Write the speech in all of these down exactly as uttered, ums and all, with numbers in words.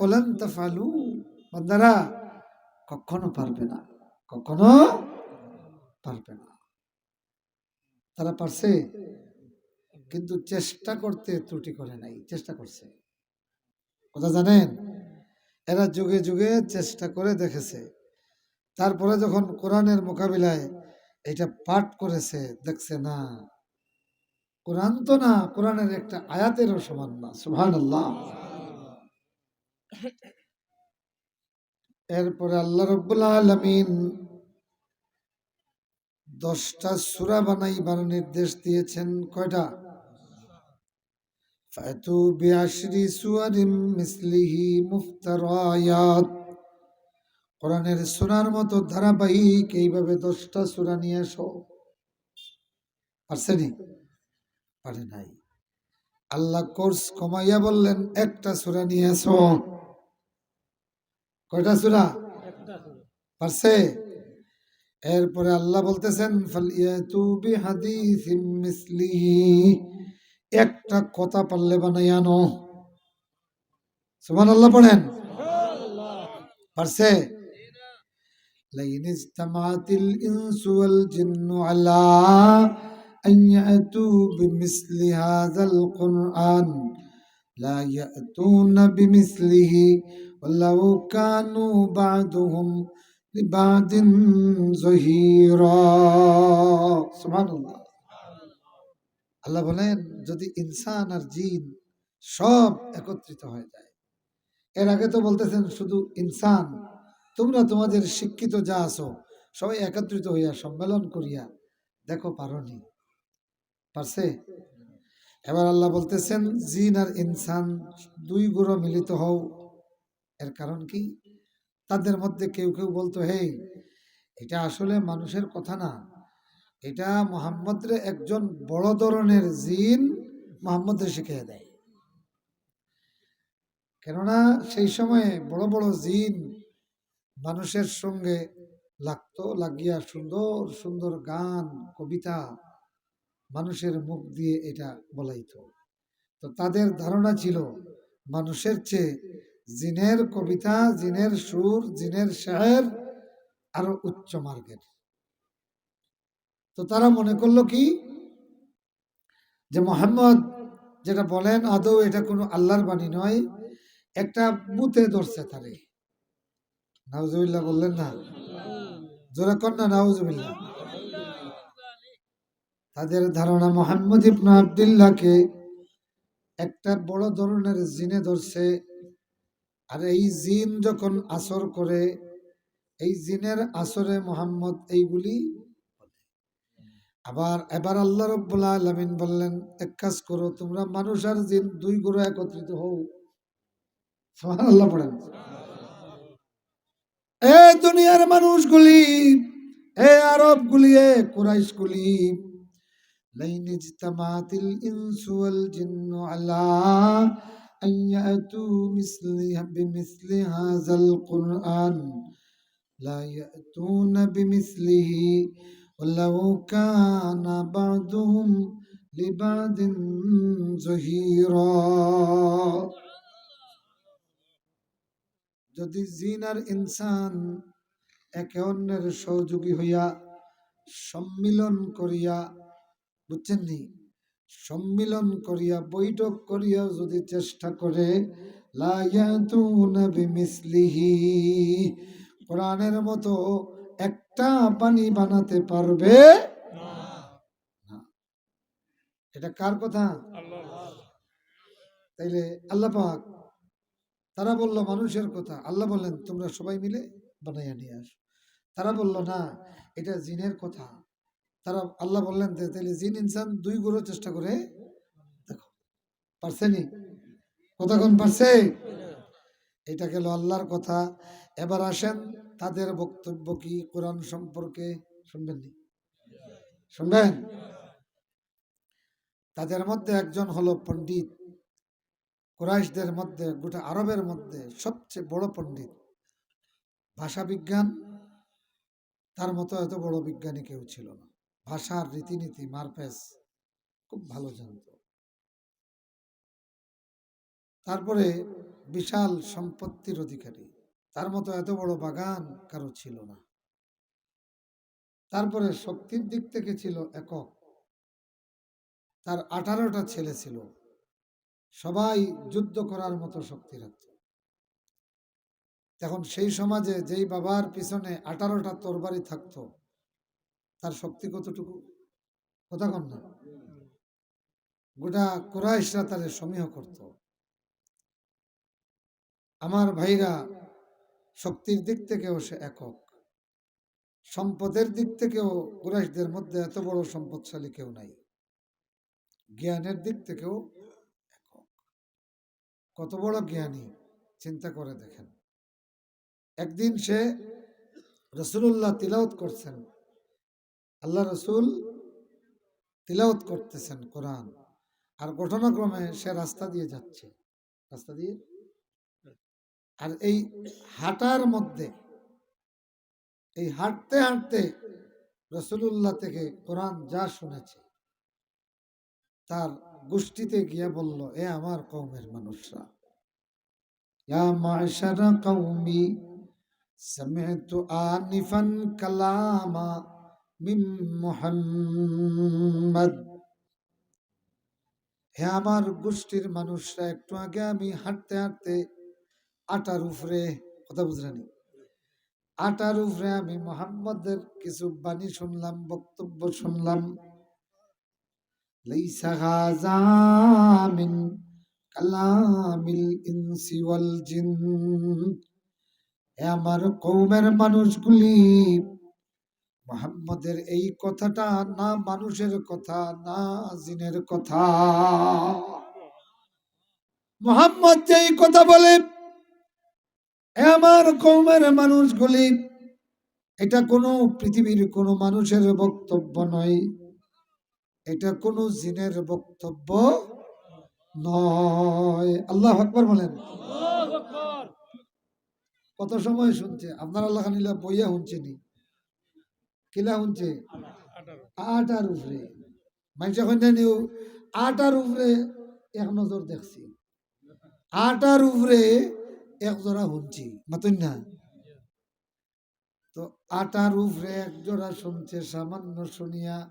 ওয়ালান তাফআলু, বান্দারা, কখনো পারবে না, কখনো পারবে না। তারা পারছে, কিন্তু চেষ্টা করতে ত্রুটি করে নাই, চেষ্টা করছে। কথা জানেন, এরা যুগে যুগে চেষ্টা করে দেখেছে, তারপরে যখন কোরআনের মোকাবিলায় এটা পাঠ করেছে, দেখছে না, কোরআন তো না, কোরআনের একটা আয়াতেরও সমান না। সুবহানাল্লাহ। এরপরে আল্লাহ রব্বুল আলামিন দশটা সূরা বানাইবার নির্দেশ দিয়েছেন। কয়টা? ফাতু বিআশরি সুওয়ারিম মিসলিহি মুফতারায়াত। কোরআনের সূরার মতো ধারাবাহিক এইভাবে দশটা সূরা নিয়ে আসো। পারছে নি? পারে নাই। আল্লাহ কোর্স কমাইয়া বললেন, একটা সূরা নিয়ে আসো। কয়টা সূরা? পারছে? এরপরে আল্লাহ বলতেছেন, ফালইয়াতু বিহাদিসিম মিসলিহি, একটা কথা পারলে বানাই আনো। সুবহানাল্লাহ পড়েন। পারছে? লাইন ইজতামাআতিল ইনসু ওয়াল জিন্নু আলা আন ইয়াতু বিমিসলি হাযাল কুরআন লা ইয়াতুনা বিমিসলিহি ওয়ালাউ কানু বা'দুহুম লিবা'দিন যহিরা। সুবহানাল্লাহ। আল্লাহ বলেন, যদি ইনসান আর জিন সব একত্রিত হয়ে যায়, এর আগে তো বলতেছেন শুধু ইনসান, তোমরা তোমাদের শিক্ষিত যা আছো সবাই একত্রিত হইয়া সম্মেলন করিয়া দেখো, পারোনি? পারছে? এবার আল্লাহ বলতেছেন, জিন আর ইনসান দুই গুরু মিলিত হও। এর কারণ কি? তাদের মধ্যে কেউ কেউ বলতো, "হেই, এটা আসলে মানুষের কথা না, এটা মোহাম্মদরে একজন বড় ধরনের জিন মোহাম্মদরে শিখিয়ে দেয়।" কেননা সেই সময়ে বড় বড় জিন মানুষের সঙ্গে লাগতো, লাগিয়া সুন্দর সুন্দর গান, কবিতা মানুষের মুখ দিয়ে এটা বলাইতো। তো তাদের ধারণা ছিল মানুষের চেয়ে জিনের কবিতা, জিনের সুর, জিনের শের আরো উচ্চ মার্গের। তো তারা মনে করলো কি, যে মোহাম্মদ যেটা বলেন আদৌ এটা কোনো আল্লাহর বাণী নয়, একটা ভূতে ধরছে তারে। নাউজুবিল্লাহ বললেন না? জোরে কর না, নাউজুবিল্লাহ। তাদের ধারণা মোহাম্মদ ইবনে আব্দুল্লাহকে একটা বড় ধরনের জিনে ধরছে। আর এই জিন যখন আসর করে, এই জিনের আসরে মোহাম্মদ এইগুলি। আবার এবার আল্লাহ রব্বুল আলামিন বললেন, "এক কাজ করো, তোমরা মানুষ আর জিন দুই গুরু একত্রিত হও।" সুবহানাল্লাহ পড়েন। এ দুনিয়ার মানুষগুলি, এ আরবগুলি, এ কুরাইশগুলি, লাইন ইজতামাতিল ইনসু ওয়াল জিন্নু আলা আন ইয়াতু মিসলি, বিমিসলি হাযাল কুরআন লা ইয়াতুনা বিমিসলিহি ওয়ালাউ কানা বা'দুহুম লিবা'দিন যহিরা। যদি জিন আর ইনসান একে অন্যের সহযোগী হইয়া সম্মিলন করিয়া, বুঝছেন নি, সম্মিলন করিয়া, বৈঠক করিয়া যদি চেষ্টা করে, লা ইয়াতুনা বিমিসলিহি, কোরআনের মতো একটা বাণী বানাতে পারবে না। এটা কার কথা? তাইলে আল্লাহ পাক, তারা বলল মানুষের কথা, আল্লাহ বললেন, "তোমরা সবাই মিলে বানাইয়া নিয়ে আসো।" তারা বলল, "না, এটা জিনের কথা।" তারা, আল্লাহ বললেন যে, "তাইলে জিন ইনসান দুই গুরু চেষ্টা করে দেখো।" পারছে নি? কথা কোন পারছে? এটা গেল আল্লাহর কথা। এবার আসেন তাদের বক্তব্য কি কোরআন সম্পর্কে, শুনবেন নি? শুনবেন? তাদের মধ্যে একজন হলো পণ্ডিত, কুরাইশদের মধ্যে, গোটা আরবের মধ্যে সবচেয়ে বড় পণ্ডিত। ভাষা বিজ্ঞান, তার মতো এত বড় বিজ্ঞানী কেউ ছিল না। ভাষার রীতিনীতি, মারপ্যাচ খুব ভালো জানতো। তারপরে বিশাল সম্পত্তির অধিকারী, তার মতো এত বড় বাগান কারো ছিল না। তারপরে শক্তির দিক থেকে ছিল একক, তার আঠারোটা ছেলে ছিল, সবাই যুদ্ধ করার মতো শক্তি রাখত। এখন সেই সমাজে যেই বাবার পিছনে আঠারোটা তরবারি থাকতো, তার শক্তি কতটুকু? কথা কন না। গোটা কুরাইশরা তারে সমীহ করত। আমার ভাইরা, শক্তির দিক থেকেও সে একক, সম্পদের দিক থেকেও কুরাইশদের মধ্যে এত বড় সম্পদশালী কেউ নাই, জ্ঞানের দিক থেকেও একক। কত বড় জ্ঞানী, চিন্তা করে দেখেন। একদিন সে রাসূলুল্লাহ তিলাওয়াত করছেন, আল্লাহ রসুল তিলাওয়াত করতেছেন কোরআন, আর ঘটনাক্রমে সে রাস্তা দিয়ে যাচ্ছে, রাস্তা দিয়ে, আর এই হাঁটার মধ্যে, এই হাঁটতে হাঁটতে রাসূলুল্লাহ থেকে কোরআন যা শুনেছে, তার গোষ্ঠীতে গিয়া বলল, "এ আমার কওমের মানুষরা, ইয়া মা'শারা কওমি, সামি'তু আনিফান কালামা মিন মুহাম্মদ।" হে আমার গোষ্ঠীর মানুষরা, একটু আগে আমি হাঁটতে হাঁটতে আটার উপরে, কথা বুঝলেন, আটার উপরে আমি মোহাম্মদের কিছু বাণী শুনলাম, বক্তব্য শুনলাম। লাইসা হাযা মিন কালামিল ইনসি ওয়াল জিন। এ আমার কওমের মানুষগুলি, মোহাম্মদের এই কথাটা না মানুষের কথা, না জিনের কথা। মোহাম্মদ যেই কথা বলে, এ আমার কওমের মানুষগুলি, এটা কোনো পৃথিবীর কোনো মানুষের বক্তব্য নয়, এটা কোনো জিনের বক্তব্য নয়। আল্লাহু আকবার বলেন। কত সময় শুনছে? আপনারা লাখান ইলা বইয়া শুনছেনি? কিলা শুনছে? আটার উপরে। মানষে কইন না নি, আটার উপরে এক নজর দেখছি, আটার উপরে এক জোড়া শুনছি, মাতইন না? তো আটার উপরে এক জোড়া শুনছে, সামান্য শুনিয়া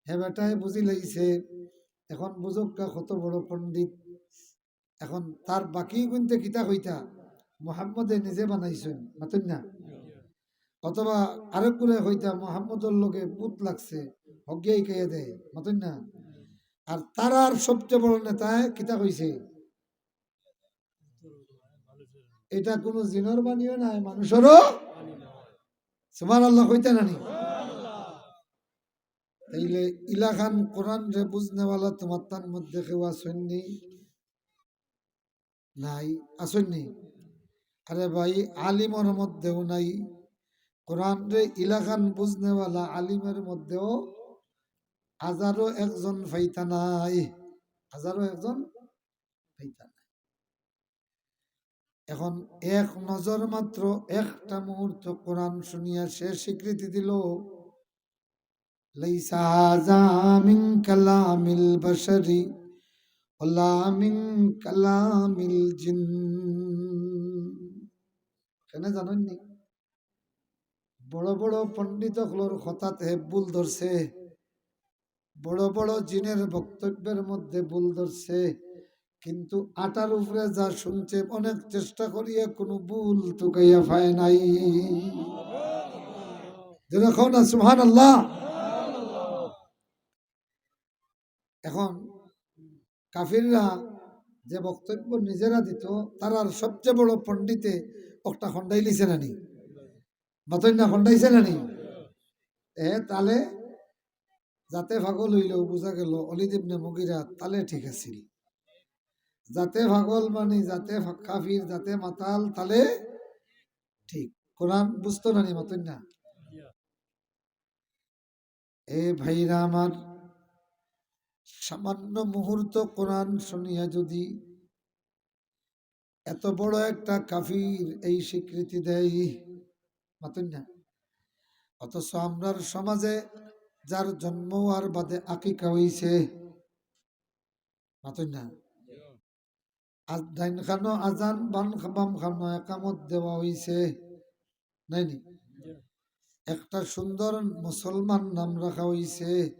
হে বেটায় বুঝি লাইছে। এখন বুঝউক্কা কত বড় পণ্ডিত। এখন তার বাকি গুনতে কিতা কইতা, মোহাম্মদে নিজে বানাইছইন, মাতইন না? অথবা আরেক গুলা কইতা, মোহাম্মদর লগে ভূত লাগছে, হগিয়া হিকাইয়া দেয়, মাতইন না? আর তারার সবচেয়ে বড় নেতায় কিতা কইছে, এটা কোনো জিনর বাণীও নায়, মানুষেরও। সুবহানাল্লাহ কইতা না নি? তাইলে ইলাখান কোরআনরে বুঝনেওয়ালা তোমার তার মধ্যে কেউ আছইন নি? নাই, আছইন নি? আরে ভাই, আলিমর মধ্যেও নাই। কোরআনরে ইলাখান বুঝনেওয়ালা আলিমের মধ্যেও হাজারো একজন পাইতা নায়, হাজারো একজন পাইতা নায়। এখন এক নজর মাত্র, একটা মুহূর্ত কোরআন শুনিয়া সে স্বীকৃতি দিল, "লাইসা হাযা মিন কালামিল বাশারি ওয়ালা মিন কালামিল জিন।" কেনে জানইন নি? বড় বড় পণ্ডিত অকলর কথাত হে ভুল ধরছে, বড় বড় জিনের বক্তব্যের মধ্যে ভুল ধরছে, কিন্তু আটার উপরে যা শুনছে অনেক চেষ্টা করিয়া কোনো ভুল তুকাইয়া পায় নাই। জোরে কও না সুবহানাল্লাহ। এখন কাফিররা যে বক্তব্য নিজেরা দিত, তারার সবচেয়ে বড় পণ্ডিতে একটা খন্ডাইলিছে না নি? মাতইন না, খন্ডাইছে না নি? এ, তালে যাতে পাগল অইলেও বুঝা গেল অলিদ ইবনে মুগিরা তালে ঠিক আছিল। যাতে পাগল মানি, যাতে ফা-, কাফির, যাতে মাতাল, তালে ঠিক। কোরআন বুঝতো না নি, মাতইন না? এ ভাইরা আমার, সামান্য মুহূর্ত কোরআন শুনিয়া যদি এত বড় একটা কাফির এই স্বীকৃতি দেয়, মাতইন না? অথচ আমরার সমাজে যার জন্ম হওয়ার বাদে আকিকা হইছে, মাতইন না? আজ ডাইন খানো আজান, বাম খা-, বাম খানো একামত দেওয়া হইছে, নাইনি? একটা সুন্দর মুসলমান নাম রাখা হইছে।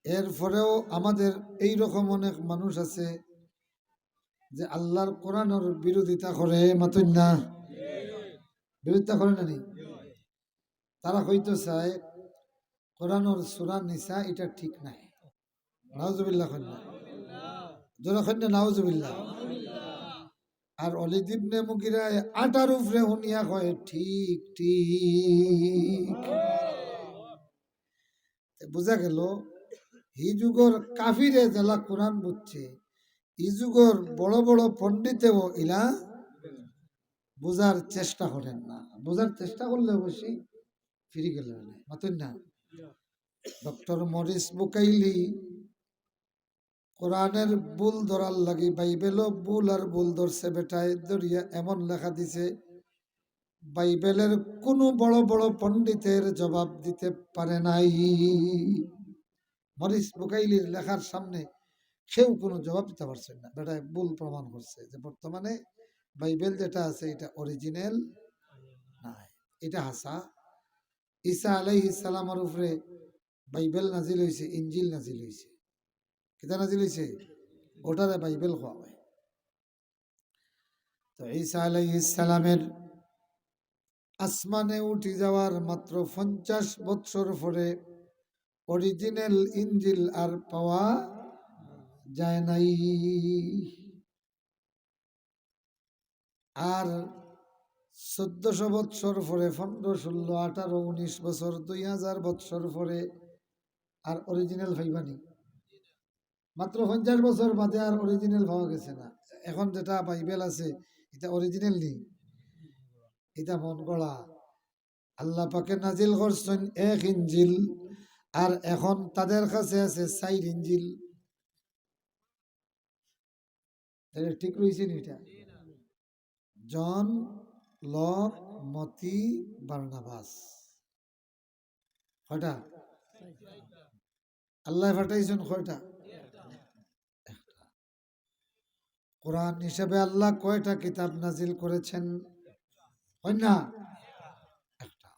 এরপরেও আমাদের এই রকম অনেক মানুষ আছে যে আল্লাহর কোরআনর বিরোধিতা করে, মাতইন না? বিরোধিতা করে না নি? তারা হয়তো চায় কোরআনর সূরা নিসা এটা ঠিক নাই। নাউজুবিল্লাহ কইন না। জোরে কইন না, নাউজুবিল্লাহ। আর ওয়ালিদ ইবনে মুগিরায় আটার উপরে হুনিয়া কয়, "ঠিক, ঠিক।" তে বুঝা গেল, হি যুগর কাফিরে যেলা কোরআন বুঝছে, ই যুগর বড় বড় পণ্ডিতেও ইলা বুঝার চেষ্টা করেন না। বুঝার চেষ্টা করলে অবশ্যই ফিরে গেল না। মাতইন না? ডক্টর মরিস বুকাইলি কোরআনের ভুল ধরার লাগি বাইবেলও ভুল আর ভুল ধরছে বেটায়, ধরিয়া এমন লেখা দিছে, বাইবেলের কোনো বড় বড় পণ্ডিতের জবাব দিতে পারে নাই। মরিস বুকাইলির লেখার সামনে কেউ কোনো জবাব দিতে পারছে না। বেটায় ভুল প্রমাণ করছে যে বর্তমানে বাইবেল যেটা আছে, এটা অরিজিনাল নাই, এটা হাসা। ঈসা আলাইহিস সালামের উপরে বাইবেল নাজিল হইছে, ইঞ্জিল নাজিল হইছে। কিতা নাজিল হইছে? ওটারে বাইবেল কওয়া হয়। তো ঈসা আলাইহিস সালামের আসমানে উঠি যাওয়ার মাত্র পঞ্চাশ বৎসর পরে অরিজিনাল ইঞ্জিল আর পাওয়া যায় নাই। আর চোদ্দশো বৎসর পরে, পনেরো, ষোলো, আঠারো, উনিশ বছর, দুই হাজার বৎসর পরে আর অরিজিনাল পাইবানি? মাত্র পঞ্চাশ বছর বাদে আর অরিজিনাল পাওয়া গেছে না। এখন যেটা বাইবেল আছে, এটা অরিজিনাল নি, এটা মন গড়া। আল্লাহ পাকে নাজিল করছেন এক ইঞ্জিল, আর এখন তাদের কাছে আছে চাইর ইঞ্জিল। তাহলে ঠিক রইছে নি এটা? জন, লক, মতি, বার্নাবাস। কয়টা? আল্লাহ পাঠাইছেন কয়টা? একটা। কোরআন হিসাবে আল্লাহ কয়টা কিতাব নাজিল করেছেন? হয় না? একটা।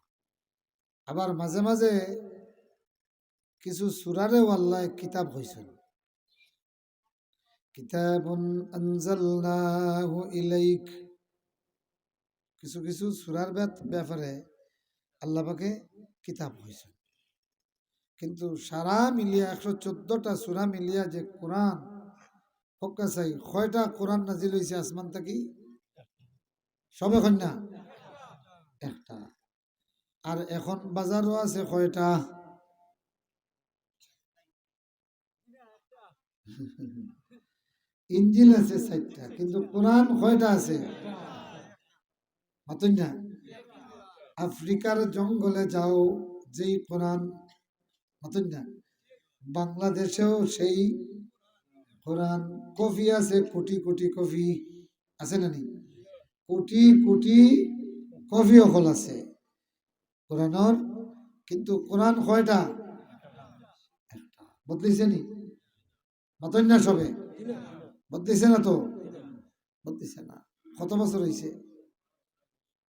আবার মাঝে মাঝে কিছু সূরারেও আল্লাহ কিতাব কইছেন। কিতাবুন আনজালনাহু ইলাইক। কিছু কিছু সূরার ব্যাত-, ব্যাপারে আল্লাহ পাকে কিতাব কইছেন। কিন্তু সারা মিলিয়া, একশো চোদ্দটা সূরা মিলিয়া যে কোরআন, হক্কা চাই, কয়টা কোরআন নাজিল হইছে আসমান থাকি? সবে কইন না? একটা। আর এখন বাজারও আছে কয়টা? ইঞ্জিল আছে চাইরটা, কিন্তু কোরআন কয়টা আছে? মাতইন না? আফ্রিকার জঙ্গলে যাও, যেই কোরআন, মাতইন না? বাংলাদেশেও সেই কোরআন, কপি আছে কোটি কোটি কপি, আছে না নি? কোটি কোটি কপি অকল আছে কোরআনর, কিন্তু কোরআন কয়টা? একটা। বদলিছে নি? মাতইন না সবে? বদলিছে না তো? বদলিছে না। কত বছর হইছে?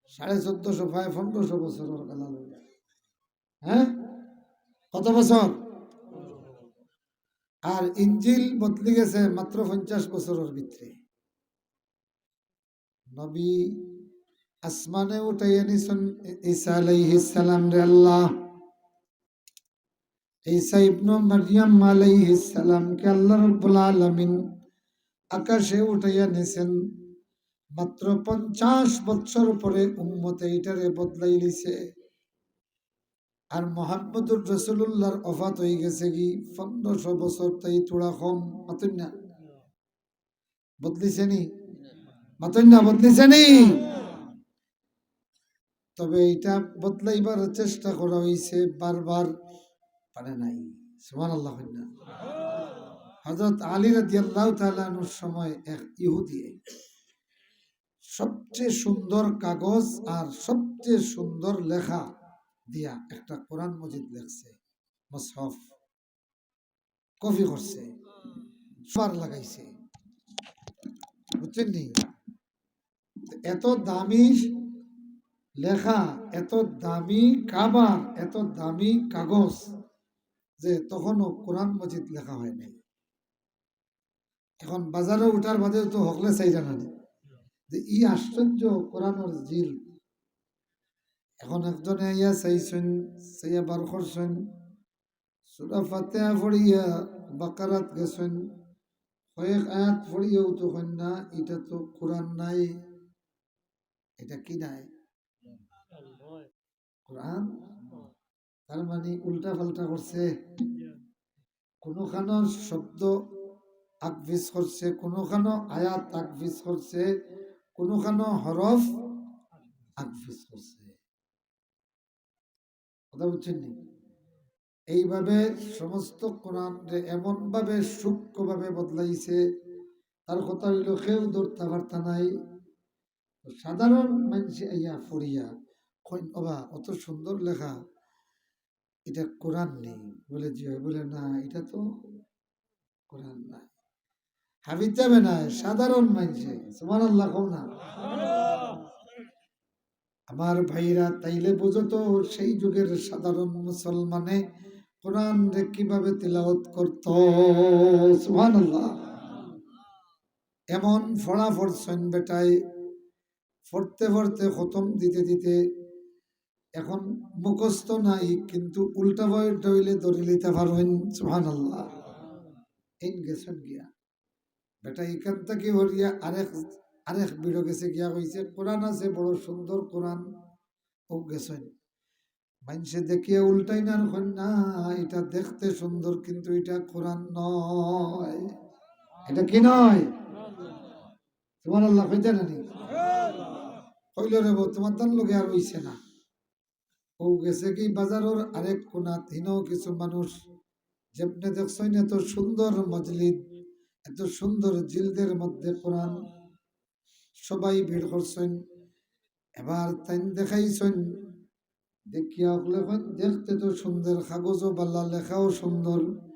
সাড়ে চোদ্দশো, প্রায় পনেরোশো বছরর কালা লইয়া। হ্যাঁ? কত বছর? আর ইঞ্জিল বদলি গেছে মাত্র পঞ্চাশ বছরর ভিতরে। নবী আসমানে উঠাইয়া নিছইন ঈসা আলাইহিস সালামরে আল্লাহ। ঈসা ইবনু মারিয়াম আলাইহিস সালামকে আল্লাহ রাব্বুল আলামিন আকাশে উঠাইয়া নিছেন। মাত্র পঞ্চাশ বৎসর পরে উম্মতে ইটারে বদলাইলিছে। আর মোহাম্মদুর রাসূলুল্লাহর ওফাত হই গেছে কি পনেরোশো বছর, তাই থুড়া কম, মাতইন না? বদলিছে নি? মাতইন না, বদলিছে নি? তবে এটা বদলাইবার চেষ্টা করা হইছে, বারবার পারে নাই। সুবহানাল্লাহ কইন না? হযরত আলী রাদিয়াল্লাহু তাআলা আনহুর সময় এক ইহুদি সবচেয়ে সুন্দর কাগজ আর সবচেয়ে সুন্দর লেখা দিয়া একটা কোরআন মজিদ লেখছে, মুসহাফ। কপি করছে, সুপার লাগাইছে। বুঝছেন নি? এত দামি লেখা, এত দামি কাবার, এত দামি কাগজ, যে তখনও কোরআন মজিদ লেখা হয় নাই। এখন বাজারো উঠার বাদেও তো হকলে চাইরা না নি যে ই আশ্চর্য কোরআনর জিল। এখন একজনে আইয়া চাইছইন, চাইয়া বার করছইন, সূরা ফাতিহা পড়িয়া বাকারাত গেছইন, কয়েক আয়াত পড়িয়াও তো কইন না, ইটা তো কোরআন নায়। ইটা কি নায়? কোরআন। তার মানে উল্টা পাল্টা করছে, কোনোখানো শব্দ আকপিছ করছে, কোনোখানো আয়াত আকপিছ করছে, কোনোখানো হরফ আকপিছ করছে। কথা বুঝছেন নি? এইভাবে সমস্ত কোরআনরে এমনভাবে সূক্ষ্মভাবে বদলাইছে, তার কথা অইলো কেউ ধরতা পারতা নাই। তো সাধারণ মানষে আইয়া পড়িয়া কইন, "ওবা, অত সুন্দর লেখা, ইটা কোরআন নি?" বলে, "জি অয়।" বলে, "না, ইটা তো কোরআন নায়।" হাফিজ সাবে নায়, সাধারণ মানষে। সুবহানাল্লাহ কও না। আমার ভাইরা, তাইলে বুঝো তো সেই যুগের সাধারণ মুসলমানে কোরআনরে কিভাবে তিলাওয়াত করত। সুবহানাল্লাহ। এমন পড়া পড়ছইন বেটায়, পড়তে পড়তে খতম দিতে দিতে এখন মুখস্থ নাই, কিন্তু উল্টা পাল্টা অইলে ধরি লিতা পারইন। সুবহানাল্লাহ। এইন গেছইন গিয়া। বেটা ইখান থাকি হরিয়া আরেক, আরেক বিড়ো গেছে গিয়া কইছে, "কোরআন আছে, বড় সুন্দর কোরআন।" অউ গেছইন। মানষে দেখিয়া উল্টাইন আর কইন, "না, ইটা দেখতে সুন্দর, কিন্তু ইটা কোরআন নয়।" ইটা কি নয়? সুবহানাল্লাহ কইতা না নি? কইলো, "রে বা, তুমার তান লগে আর অইছে না।" অউ গেছে কি বাজারর আরেক কোনাত, হিনো কিছু মানুষ, যেমনে দেখছইন এত সুন্দর মজলিদ, এত সুন্দর জিলদের মধ্যে কোরআন, সবাই ভিড় করছইন। এবার তাইন দেখাইছইন, দেখিয়া অকলে কইন, "দেখতে তো সুন্দর, কাগজও বালা, লেখাও সুন্দর,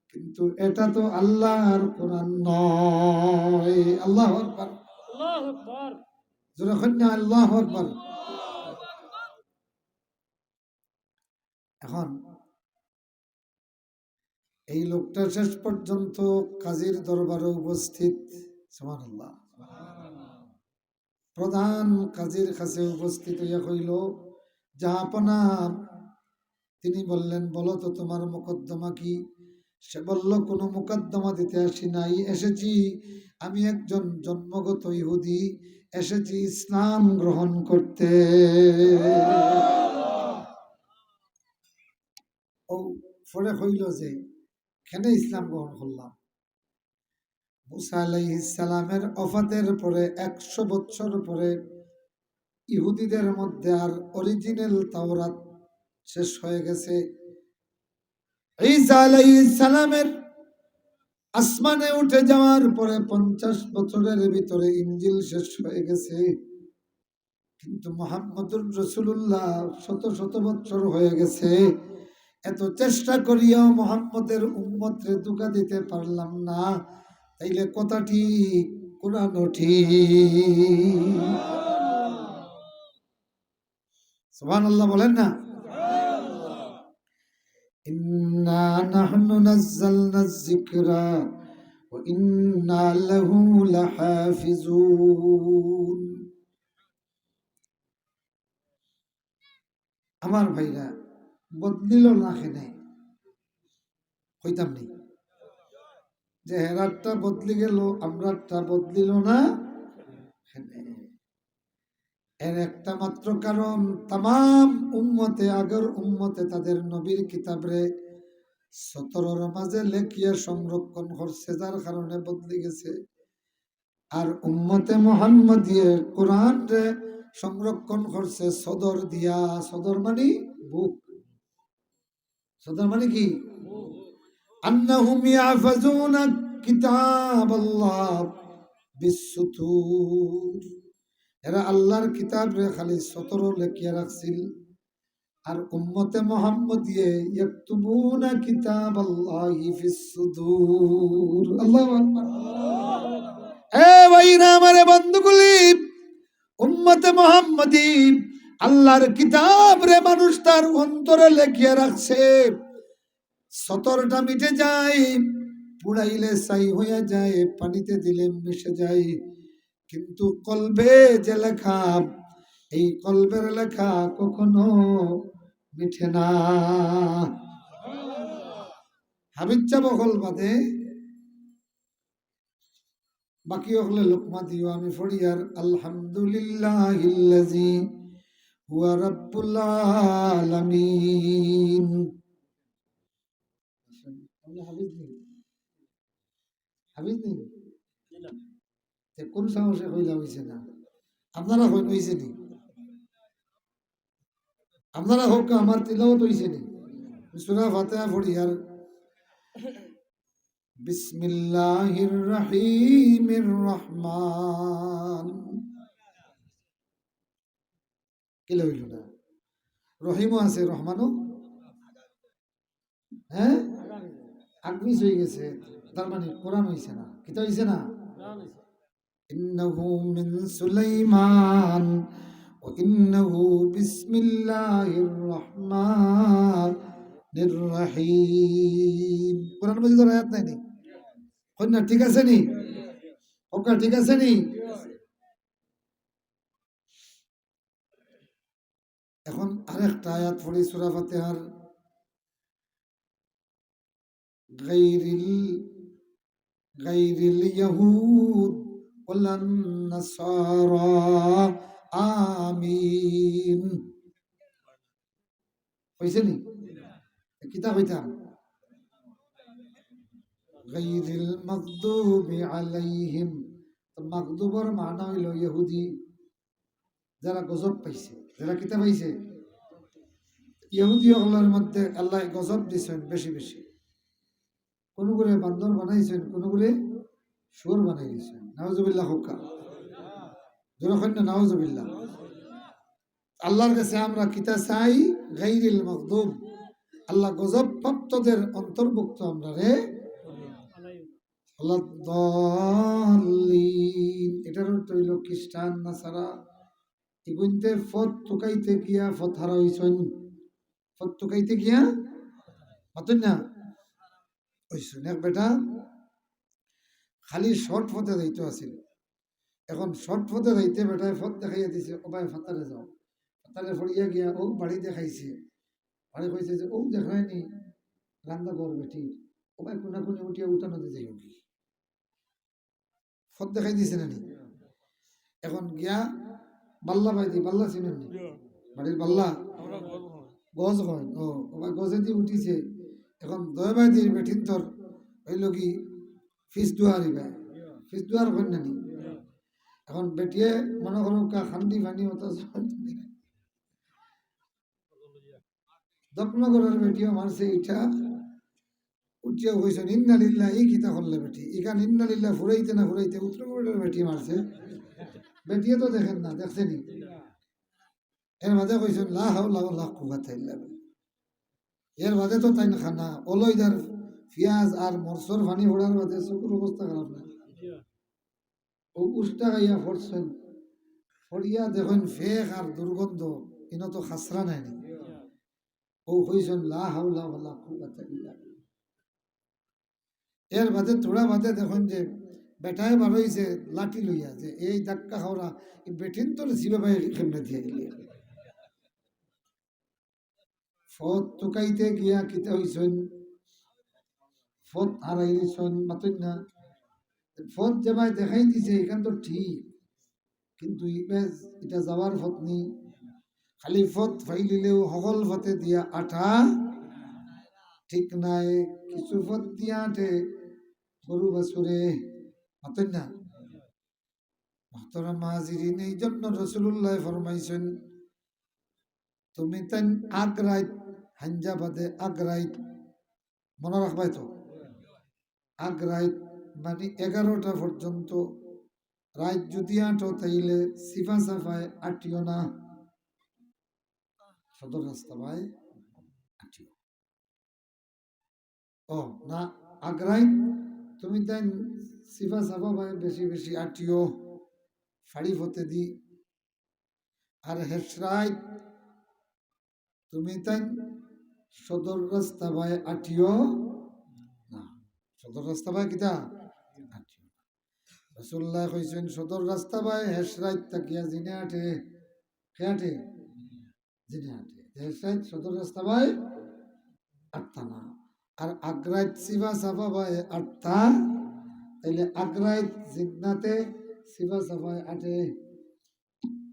কিন্তু এটা তো আল্লাহর কোরআন নয়।" আল্লাহু আকবার। আল্লাহু আকবার। জোরে কইন না, "আল্লাহু আকবার।" এখন এই লোকটা শেষ পর্যন্ত কাজীর দরবারে উপস্থিত। সুবহানাল্লাহ। প্রধান কাজীর কাছে উপস্থিত অইয়া কইল, "জাহাপনা।" তিনি বললেন, "বলো তো, তোমার মোকদ্দমা কি?" সে বলল, "কোনো মোকদ্দমা দিতে আসি নাই, এসেছি আমি একজন জন্মগত ইহুদি, এসেছি ইসলাম গ্রহণ করতে।" ও পরে কইল যে, "কেনে ইসলাম গ্রহণ করলাম?" মুসা আলাইহিস সালামের ওফাতের পরে একশো বছর পরে ইহুদিদের মধ্যে আর অরিজিনাল তাওরাত শেষ হয়ে গেছে। ঈসা আলাইহিস সালামের আসমানে উঠে যাওয়ার পরে পঞ্চাশ বছরের ভিতরে ইঞ্জিল শেষ হয়ে গেছে। কিন্তু মুহাম্মদুর রাসূলুল্লাহ শত শত বছর হয়ে গেছে, এত চেষ্টা করিয়াও মুহাম্মদের উম্মতরে ধোঁকা দিতে পারলাম না। তাইলে কথা ঠিক, কোরআনও ঠিক। সুবহানাল্লাহ বলেন না? ইন্না নাহনু নাজ্জালনা যিকরা ওয়া ইন্না লাহু লাহাফিজুন। আমার ভাইরা, বদলিল না কেনে? কইতাম নি যে হেরারটা বদলি গেল, আমরারটা বদলিল না কেনে? এর একটা মাত্র কারণ, তামাম উম্মতে, আগর উম্মতে তাদের নবীর কিতাবরে সতরর মাঝে লেখিয়া সংরক্ষণ করছে, যার কারণে বদলি গেছে। আর উম্মতে মুহাম্মদিয়ে কোরআনরে সংরক্ষণ করছে সদর দিয়া। সদর মানে বুক। সদর মানে কি? আন্নাহুম ইয়াহফাজুনা কিতাবাল্লাহ বিসসুতুর। এরা আল্লাহর কিতাবরে খালি সতরো লেখিয়া রাখছিল। আর উম্মতে মুহাম্মদিয়ে ইয়াকতুবুনা কিতাবাল্লাহি ফিস সুদুর। আল্লাহু আকবার। এ ভাইরা আমার, এ বন্ধুগুলি, উম্মতে মোহাম্মদী, আল্লাহর কিতাবরে মানুষ তার অন্তরে লেখিয়া রাখছে। সতরটা মিটে যায়, পুড়াইলে ছাই হইয়া যায়, পানিতে দিলে মিশে যায়, কিন্তু কলবে যে লেখা, এই কলবের লেখা কখনো মিটে না। হাবিচ্ছা বকল বাদে বাকি অকলে লোকমা দিও, আমি পড়িয়ার আলহামদুলিল্লাহিল্লাযী হুয়া রাব্বুল আলামিন। আপনি হাফিজ নি? হাফিজ নি? তে কোন সাহসে কইলা অইছে না? আপনারা কইন অইছে নি? আপনারা কউক্কা, আমার তিলাওয়াত অইছে নি? সূরা ফাতিহা পড়িয়ার বিসমিল্লাহির রহিমির রহমান। কিলা অইল না? রহিমও আছে, রহমানও? হ্যাঁ, আগ পিছ অই গেছে। তার মানে কোরআন অইছে না। কিতা অইছে না? ইন্নাহু মিন সুলাইমান ওয়া ইন্নাহু বিসমিল্লাহির রহমানির রহিম। কোরআন মজিদর আয়াত নায় নি? কইন না, ঠিক আছে নি? কউক্কা, ঠিক আছে নি? এখন আরেকটা আয়াত পড়ি সূরা ফাতিহার, গায়রিল, গায়রিল ইয়াহুদ ওয়ালান নাসারা, আমিন। অইছে নি? কিতা কইতাম? গায়রিল মাগদুবি আলাইহিম। তো মাগদুবর মানা অইল ইহুদি, যারা গজব পাইছে, যারা কিতা পাইছে? ইহুদি অকলর মধ্যে আল্লায় গজব দিছইন বেশি বেশি। কুনুগুরে বান্দর বানাইছইন, কুনুগুরে শুয়োর বানাই দিছইন। নাউজুবিল্লাহ কউক্কা। জোরে কইন না, নাউজুবিল্লাহ। আল্লাহর কাছে আমরা কিতা চাই? গায়রিল মাগদুব। আল্লাহ গজব প্রাপ্তদের অন্তর্ভুক্ত আমরারে। ওয়ালাদ্দাল্লিন। এটার অর্থ অইল খ্রিস্টান, নাসারা। ইগুইন্তে পথ তুকাইতে গিয়া পথ হারা অইছইন। পথ তুকাইতে গিয়া, মাতইন না, অইছইন। এক বেটা খালি শর্ট পথে যাইতো আছিল। এখন শর্ট পথে যাইতে বেটায় পথ দেখাইয়া দিছে, "ও ভাই, ফাতারে যাও।" ফাতারে পড়িয়া গিয়া অউ বাড়ি দেখাইছে। বাড়ি কইছে যে, "অউ দেখরায় নি রান্দা ঘর বেটি, ও ভাই, কোনাকুনি উঠিয়া উঠানো দি যাইওগি।" পথ দেখাই দিছে না নি? এখন গিয়া বাল্লা বাইদি, বাল্লা চিনইন নি? বাড়ির বাল্লা? গজ কইন। ও, ও ভাই, গজেদি উঠিছে। এখন দয় বাইদির বেটিন্তর অইল কি ফিস দুয়ারি ভাই। ফিস দুয়ার কইন না নি? এখন বেটিয়ে মনে করউক্কা খান্দি পানি অত দক্ষিণগরের বেটিয়ে মারছে ইটা, উঠিয়া কইছইন, "ইন্না লিল্লাহ, ই কিতা করলে বেটি?" ইখান ইন্না লিল্লাহ ফুরাইতে না ফুরাইতে উত্তরগরের বেটিয়ে মারছে। বেটিয়ে তো দেখের না, দেখছে নি? এর বাদে কইছইন, "লা হাওলা ওয়ালা কুওয়াতা ইল্লা বিল্লাহ।" এর বাদে তো তাইন খানা, অইলো ইদার পিয়াজ আর মরচর পানি পড়ার বাদে চকুর অবস্থা খারাপ না। অউ উষ্টা খাইয়া পড়ছইন, পড়িয়া দেখইন ফেক আর দুর্গন্ধ, ইনো তো খাসরা নাই নি। অউ কইছইন, "লা হাওলা ওয়ালা কুওয়াতা ইল্লা বিল্লাহ।" এর বাদে থুড়া বাদে দেখইন যে বেটায় বারইছে লাঠি লইয়া, যে এই ধাক্কা খাওরা, ই বেটিন্তর জিবা ভাই কেমনে দিয়া গেলে। পথ তুকাইতে গিয়া কিতা অইছইন? পথ হারাই দিছইন, মাতইন না। পথ যে ভাই দেখাই দিছে, ইখান তো ঠিক, কিন্তু ইবে ইটা যাওয়ার পথ নি। খালি পথ পাইলিলেও হকল পথে দিয়া আটা ঠিক নায়, কিছু পথ দিয়া আটে গরু বাছুরে, মাতইন না। মুহতারাম হাজিরিন, এই জন্য রাসূলুল্লায় ফরমাইছইন, তুমি তাইন আগ রাইত, হাইঞ্জা বাদে আগ রাইত, মনো রাখবায় তো, আগ রাইত মানে এগারোটা পর্যন্ত রাইত যুদি আটো, তাইলে সিফা সাফায় আটিও না, সদর রাস্তা বায় আটিও। ও না, আগ রাইত তুমি তাইন সিফা সাফা বায় বেশি বেশি আটিও, ফাড়ি ফতেদি। আর হেশরাইত তুমি তাইন সদর রাস্তা বায় আটিও না। সদর রাস্তা বায় কিতা? আটিও না। রাসূলুল্লায় কইছইন, সদর রাস্তা বায় হেশরাইত থাকিয়া জিনে আটে। কে আটে? জিনে আটে। হেশরাইত সদর রাস্তা বায় আটতা না। আর আগ্রাইত সিফা সাফা বায় আটতা, তাইলে আগ্রাইত জিন্নাতে সিফা সাফায় আটে।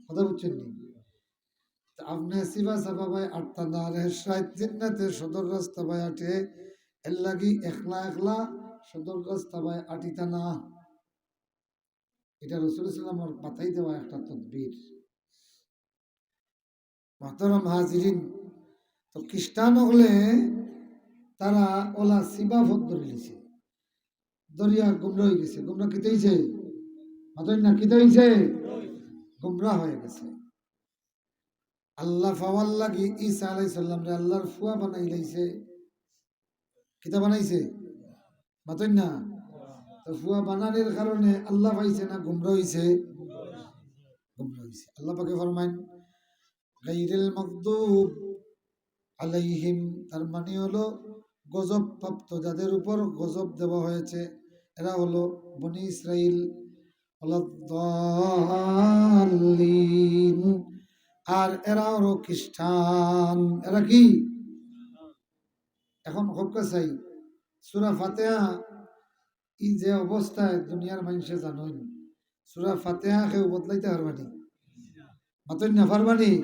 কথা বুঝছইন নি? তে আপনে সিফা সাফা বায় আটতা না, আর হেশরাইত জিন্নাতে সদর রাস্তা বায় আটে, এরলাগি একলা একলা সদর রাস্তা বায় আটিতা না। ইটা রাসূলুল্লাহ সাল্লাল্লাহু আলাইহি ওয়াসাল্লামর বাতাই দেওয়া একটা তদবির। মুহতারাম হাজিরিন, তো খ্রিস্টান অকলে তারা অলা সিফা পথ ধরিলিছে, ধরিয়া গুমরা অইগেছে। গুমরা কিতা অইছে? মাতইন না, কিতা অইছে? গুমরা অইগেছে। আল্লাহ পাওয়ার লাগি ঈসা আলাইহিস সালামরে আল্লাহর ফুয়া বানাইলাইছে। কিতা বানাইছে? মাতইন না। তো ফুয়া বানানির কারণে আল্লাহ পাইছে না গুমরা অইছে? গুমরা অইছে। আল্লাহ পাকে ফরমাইন, গাইরিল মাগদুব আলাইহিম, তার মানে হলো গজব প্রাপ্ত, যাদের উপর গজব দেওয়া হয়েছে, এরা হলো বনি ইসরাইল। ওয়ালাদ্দাল্লিন, আর এরা হলো খ্রিস্টান। এরা কি? এখন হক্কা চাই, সূরা ফাতিহা ই যে অবস্থায় দুনিয়ার মানষে জানইন, সূরা ফাতিহা কেউ বদলাইতা পারবা নি? মাতইন না, পারবা নি?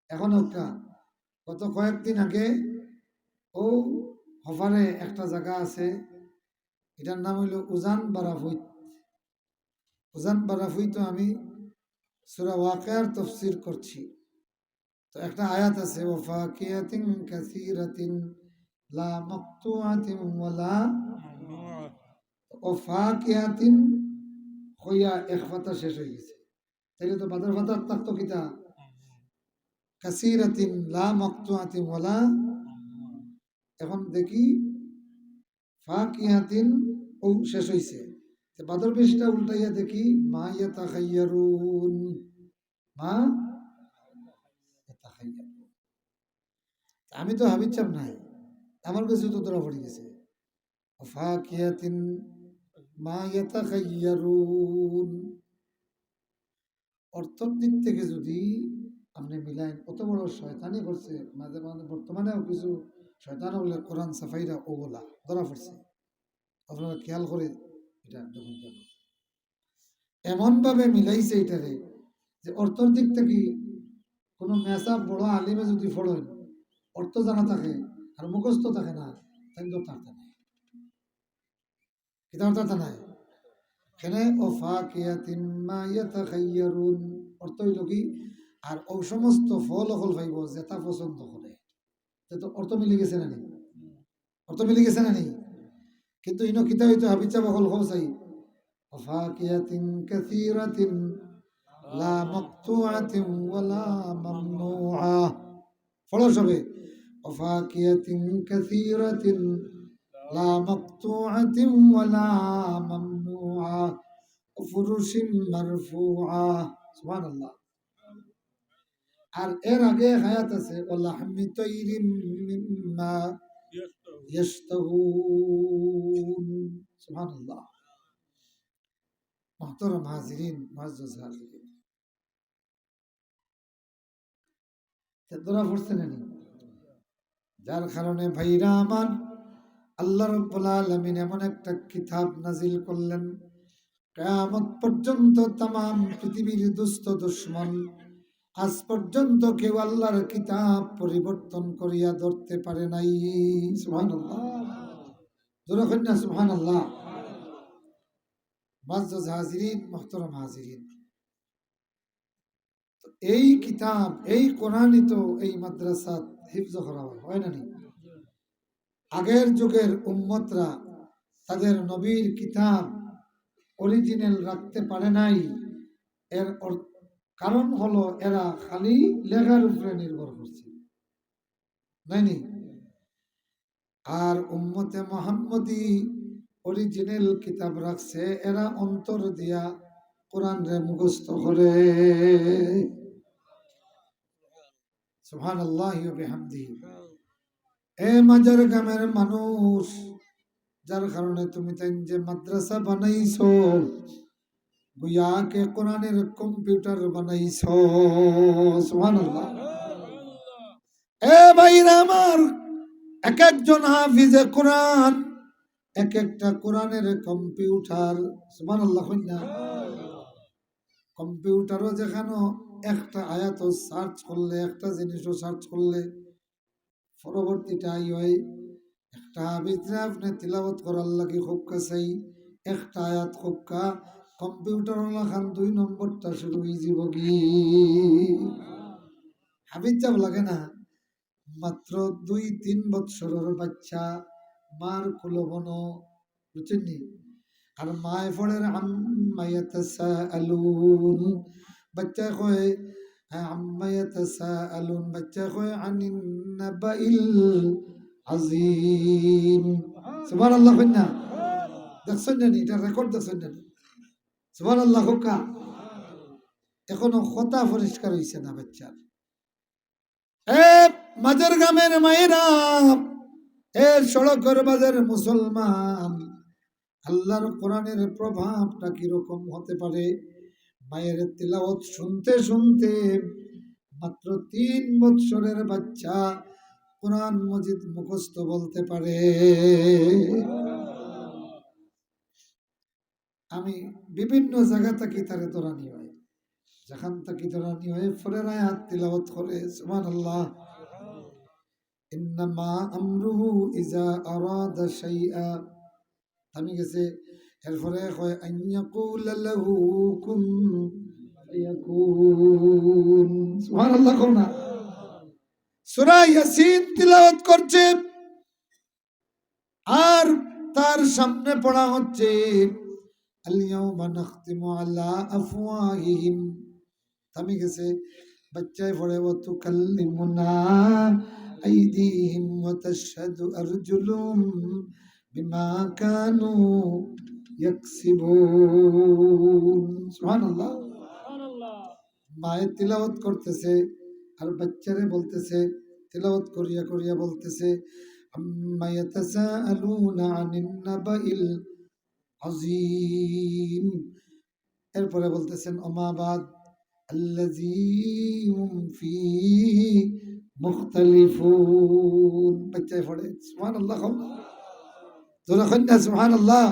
এখন হক্কা, গত কয়েকদিন আগে অউ হপারে একটা জাগা আছে, ইটার নাম অইলো উজান বারাফুইত। উজান বারাফুইতো আমি সূরা ওয়াকিয়ার তাফসীর করছি। তো একটা আয়াত আছে, "ওয়া ফাকিহাতিন কাসীরাতিন লা মাকতুআতিন ওয়া লা।" "ওয়া ফাকিহাতিন" কইয়া এক পাতা শেষ অইগেছে। তাইলে তো বাদর পাতা থাকতো কিতা? "কাসীরাতিন লা মাকতুআতিন ওয়া লা।" এখন দেখি, "ফাকিহাতিন" অউ শেষ অইছে। তে বাদর পৃষ্ঠা উল্টাইয়া দেখি, "মা ইয়াতাখাইয়ারুন।" মা ইয়াতাখাইয়ারুন। আমি তো হাফিজ সাব নায়, আমার গেছে তো ধরা পড়ি গেছে। "ফাকিহাতিন মা ইয়াতাখাইয়ারুন।" অর্থর দিক থেকে যদি আপনে মিলাইন, অত বড় শয়তানি করছে, মাঝে মাঝে বর্তমানেও কিছু শয়তান অকলে কোরআন ছাপাইরা অউ অলা ধরা পড়ছে। আপনারা খেয়াল করে ইটা দেখইন, এমন ভাবে মিলাইছে ইটারে যে অর্থর দিক থাকি কোনো মেসাব বড় আলিমে যদি পড়ইন, অর্থ জানা থাকে আর মুখস্থ থাকে না, তাইন তো পারতা নায়। কিতা অর্থ তা নাই? কেনে? "ওয়া ফাকিহাতিন মা ইয়াতাখাইয়ারুন।" অর্থ অইলো কি? আর অউ সমস্ত ফল অকল পাইবো যেটা পছন্দ করে। তে তো অর্থ মিলি গেছে না নি? অর্থ মিলি গেছে না নি? কিন্তু ইনো কিতা অইতো হাফিজ সাব অকল কও চাই। "ওয়া ফাকিহাতিন কাসীরাতিন লা মাকতুআতিন ওয়া লা মামনুআ।" পড়ো সবে। "ওয়া ফাকিহাতিন কাসীরাতিন লা মাকতুআতিন ওয়া লা মামনুআ ওয়া ফুরুশিন মারফুআ।" সুবহানাল্লাহ। আর এর আগে আয়াত আছে, "ওয়া লাহমি তাইরিম মিম্মা ইয়াশতাহুন।" সুবহানাল্লাহ। মুহতারাম হাজিরিন, মুআজ্জাজ হাজিরিন। তে ধরা পড়ছে না নি? যার কারণে ভাইরা আমার, আল্লাহ রাব্বুল আলামিন এমন একটা কিতাব নাজিল করলেন, কিয়ামত পর্যন্ত তামাম পৃথিবীর দুষ্ট দুশমন আজ পর্যন্ত কেউ আল্লাহর কিতাব পরিবর্তন করিয়া ধরতে পারে নাই। সুবহানাল্লাহ। জোরে কইন না সুবহানাল্লাহ। মুআজ্জাজ হাজিরিন, মুহতারাম হাজিরিন, তো এই কিতাব, এই কোরআনই তো এই মাদ্রাসাত হিফজ করা হয়, হয় না নি? আগের যুগের উম্মতরা তাদের নবীর কিতাব অরিজিনাল রাখতে পারে নাই, এর অর-, কারণ হলো এরা খালি লেখার উপরে নির্ভর করছে, নায় নি? আর উম্মতে মুহাম্মদী অরিজিনাল কিতাব রাখছে, এরা অন্তর দিয়া কোরআনরে মুখস্থ করে। সুবহানাল্লাহি ওয়া বিহামদিহি। এ মাজার গ্রামের মানুষ, যার কারণে তুমি তাইন যে মাদ্রাসা বানাইছো, গুয়াকে কোরআনের কম্পিউটার বানাইছো। সুবহানাল্লাহ। এ ভাইরা আমার, এক একজন হাফিজে কোরআন, এক একটা কোরআনের কম্পিউটার। সুবহানাল্লাহ কইন না? কম্পিউটারও যেখানো একটা আয়াতও সার্চ করলে, একটা জিনিসও সার্চ করলে, পরবর্তীটা আই হয় একটা হাফিজরে আপনে তিলাওয়াত করার লাগি কউক্কা চাই, একটা আয়াত কউক্কা, কম্পিউটার ওলাখান দুই নম্বরটা শুরু অই যিবোগি। হাফিজ সাব লাগে না, মাত্র দুই তিন বৎসরর বাচ্চা, মার কুলো বনো, বুঝছইন নি? আর মায়ে পড়ের আম্মা ইয়াতাসাআলুন, বাচ্চায় কয়, হ্যাঁ, আম্মা ইয়াতাসাআলুন, বাচ্চায় কয় আনিন নাবাইল আযীম। সুবহানাল্লাহ কইন না? দেখছইন না নি? ইটা রেকর্ড দেখছইন না নি? সুবহানাল্লাহ কউক্কা। এখনো কথা পরিষ্কার অইছে না বাচ্চার। এ মাজার গ্রামের মায়েরা, এ সড়কের বাজার মুসলমান, আল্লাহর কোরআনের প্রভাবটা কিরকম হতে পারে? মায়ের তিলাওয়াত শুনতে শুনতে মাত্র তিন বৎসরের বাচ্চা কোরআন মজিদ মুখস্থ বলতে পারে। আমি বিভিন্ন জাগা থাকি তারে ধরানি হয়, যেখান থাকি ধরানি হয়, পরের আয়াত তিলাওয়াত করে, সুবহানাল্লাহ। ইন্নামা আমরুহু ইজা আরাদা শাইআ, থামি গেছে, এরপরে কয় আন ইয়াকুলা লাহু কুন ফায়াকুন। সুবহানাল্লাহ কও না? সূরা ইয়াসিন তিলাওয়াত করছে, আর তার সামনে পড়া হচ্ছে, আল ইয়াউমা নাখতিমু আলা আফওয়াহিহিম। থামি গেছে, বাচ্চায় পড়ে, ওয়া তুকাল্লিমুনা আইদিহিম ওয়া তাশহাদু আরজুলুহুম বিমা কানু ইয়াকসিবুন। সুবহানাল্লাহ। মায়ে তিলাওয়াত করতেছে আর বাচ্চারে বলতেছে, তিলাওয়াত করিয়া করিয়া বলতেছে, আম্মা ইয়াতাসাআলুনা আনিন নাবাইল আযীম। এরপরে বলতেছেন, ওমা বাদ আল্লাযী হুম ফীহি মুখতালিফুন। বাচ্চায় পড়ে, সুবহানাল্লাহ। জোরে কইন না, সুবহানাল্লাহ।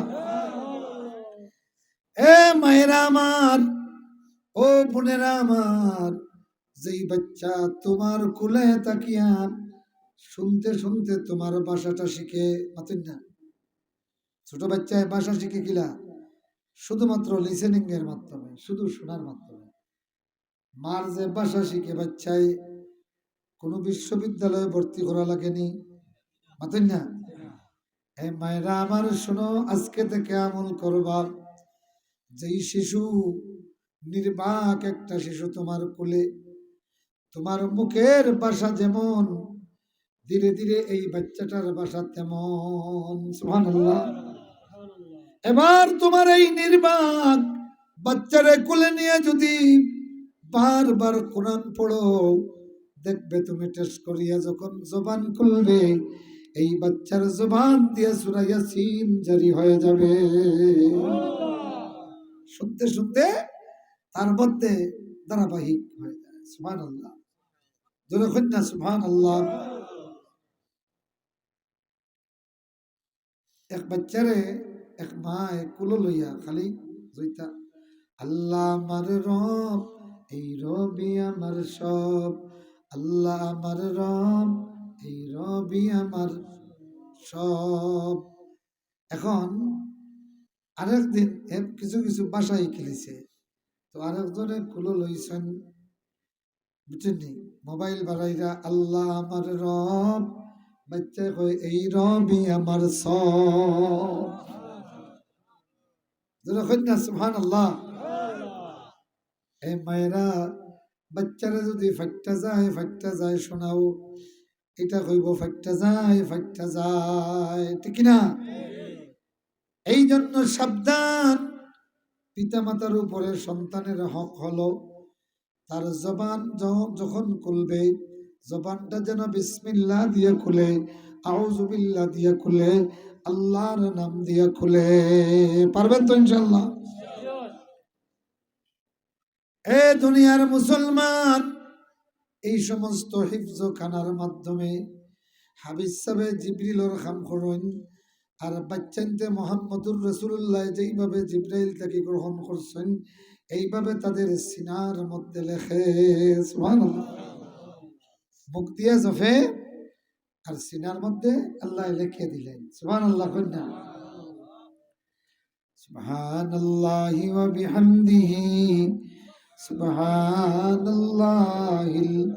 এ মায়েরা আমার, ও বোনেরা আমার, যেই বাচ্চা তোমার কুলে থাকিয়া শুনতে শুনতে তোমার ভাষাটা শিখে, মাতইন না? ছোট বাচ্চায় ভাষা শিখে কিলা? শুধুমাত্র লিসেনিং এর মাধ্যমে, শুধু শোনার মাধ্যমে। মার যে ভাষা শিখে বাচ্চায়, কোনো বিশ্ববিদ্যালয়ে ভর্তি করা লাগেনি, মাতইন না? এ মায়েরা আমার, শোনো, আজকে থেকে আমল করবা। যেই শিশু, নির্বাক একটা শিশু তোমার কোলে, তোমার মুখের ভাষা যেমন, ধীরে ধীরে এই বাচ্চাটার ভাষা তেমন। সুবহানাল্লাহ। এবার তোমার এই নির্বাক বাচ্চারে কোলে নিয়ে যদি বারবার কোরআন পড়ো, দেখবে তুমি টেস্ট করিয়া যখন জবান খুলবে, এই বাচ্চার জবান দিয়া সূরা ইয়াসিন জারি হয়ে যাবে। শুনতে শুনতে তার মধ্যে ধারাবাহিক হয়ে যায়। সুবহানাল্লাহ। জোরে কইন না, সুবহানাল্লাহ। এক বাচ্চারে এক মায় কুলো লইয়া খালি জইতা, "আল্লাহ আমার রব, এই রবি আমার সব, আল্লাহ আমার রব, এই রবি আমার সব।" এখন আরেকদিন এ কিছু কিছু ভাষা হিকিলিছে, তো আরেকজনে কুলো লইছইন, বুঝছইন নি? মোবাইল বাড়াইরা, "আল্লাহ আমার রব", বাচ্চায় কয়, "এই রবি আমার সব।" জোরে কইন না, সুবহানাল্লাহ। এই মায়েরা, বাচ্চারা যদি ফাইট্টা যায়, ফাইট্টা যায় শোনাও, এটা কইব, "ফাইট্টা যায়, ফাইট্টা যায়", ঠিক কি না? এই জন্য সাবধান, পিতামাতার উপরে সন্তানের হক হলো তার জবান য-, যখন খুলবে, জবানটা যেন বিসমিল্লাহ দিয়ে খুলে, আউযুবিল্লাহ দিয়ে খুলে, আল্লাহর নাম দিয়ে খুলে। পারবেন তো ইনশাআল্লাহ? এ দুনিয়ার মুসলমান, এই সমস্ত হিফজখানার মাধ্যমে হাফিজ সাহেবে জিবরিলর কাম করইন, আর বাচ্চাইন্তে মোহাম্মদুর রাসূলুল্লাহ যেইভাবে জিব্রাইল থাকি গ্রহণ করছইন, এইভাবে তাদের সিনার মধ্যে লেখে। সুবহানাল্লাহ। মুখ দিয়া জফে আর সিনার মধ্যে আল্লাহ লেখিয়া দিলেন। সুবহানাল্লাহ কইন না? সুবহানাল্লাহি ওয়া বিহামদিহি, সুবহানাল্লাহিল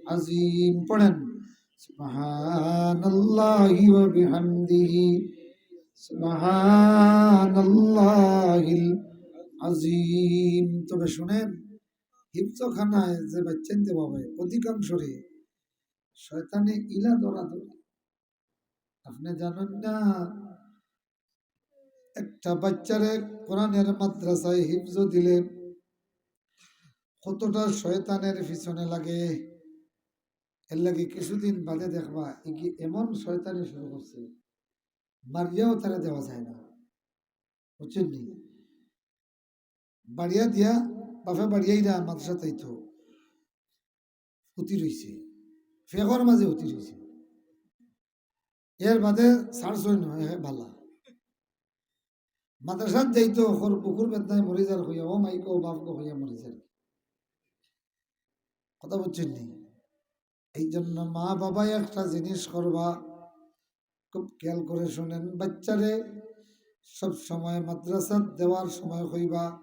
আযীম। পড়েন, সুবহানাল্লাহি ওয়া বিহামদিহি, সুবহানাল্লাহিল আযীম। তবে শুনেন, হিফজখানায় যে বাচ্চাইন্তে বাবায় অধিকাংশরে শয়তানে ইলা ধরা ধরে। আপনি জানেন না, একটা বাচ্চারে কোরআনের মাদ্রাসায় হিফজ দিলে কতটা শয়তানের পিছনে লাগে। এর লাগি কিছুদিন বাদে দেখবা, এগি এমন শয়তানি শুরু করছে, মারিয়াও তারে দেওয়া যায় না, বুঝছেন নি? বাড়িয়া দিয়া, বাপে বাড়িয়াইরা মাদ্রাসাত আইতো, উতি রইছে, ফেকর মাঝে উতি রইছে। এর বাদে ছাড়ছইন না, এ বালা। মাদ্রাসাত যাইতো, অখর বুকুর বেদনায় মরি যার কইয়া, ও মাইগো, ও বাফগো কইয়া মরি যার। কথা বুঝছেন নি? এই জন্য মা বাবায় একটা জিনিস করবা, খুব খেয়াল করে শুনেন, বাচ্চারে সব সময় মাদ্রাসাত দেওয়ার সময় কইবা,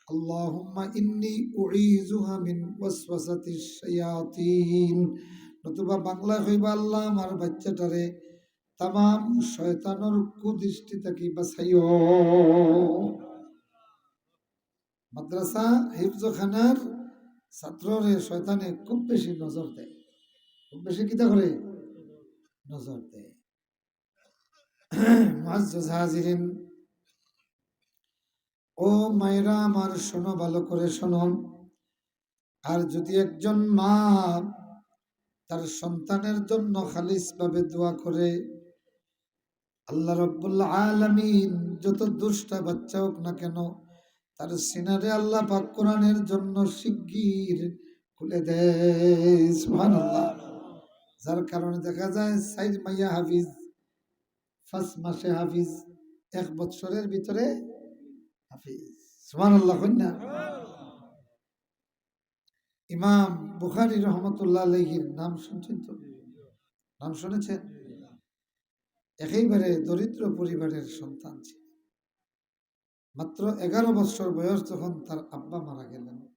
"আল্লাহুম্মা ইন্নী উঈযুহা মিন ওয়াসওয়াসাতিশ শায়াতিন", নতুবা বাংলায় কইবা, "আল্লাহ, আমার বাচ্চাটারে তামাম শয়তানর কুদৃষ্টি থাকি বাঁচাইও।" মাদ্রাসা হিফজখানার ছাত্ররে শয়তানে খুব বেশি নজর দেয়, খুব বেশি কিতা করে? নজর দেয়। মুআজ্জাজ হাজিরিন, ও মায়েরা আমার, শোনো, ভালো করে শোনো। আর যদি একজন মা তার সন্তানের জন্য খালিসভাবে দোয়া করে, আল্লাহ রাব্বুল আলামিন যত দুষ্টা বাচ্চা হোক না কেন, তার সিনারে আল্লাহ পাক কোরআনের জন্য শিগগির খুলে দেয়। সুবহানাল্লাহ। যার কারণে দেখা যায় চাইর মাইয়া হাফিজ, পাঁচ মাসে হাফিজ, এক বৎসরের ভিতরে হাফিজ। সুবহানাল্লাহ কইন না? ইমাম বুখারী রহমতুল্লাহ আলাইহির নাম শুনছেন তো? নাম শুনেছেন? একেবারে দরিদ্র পরিবারের সন্তান ছিলেন। মাত্র এগারো বৎসর বয়স যখন তার আব্বা মারা গেলেন,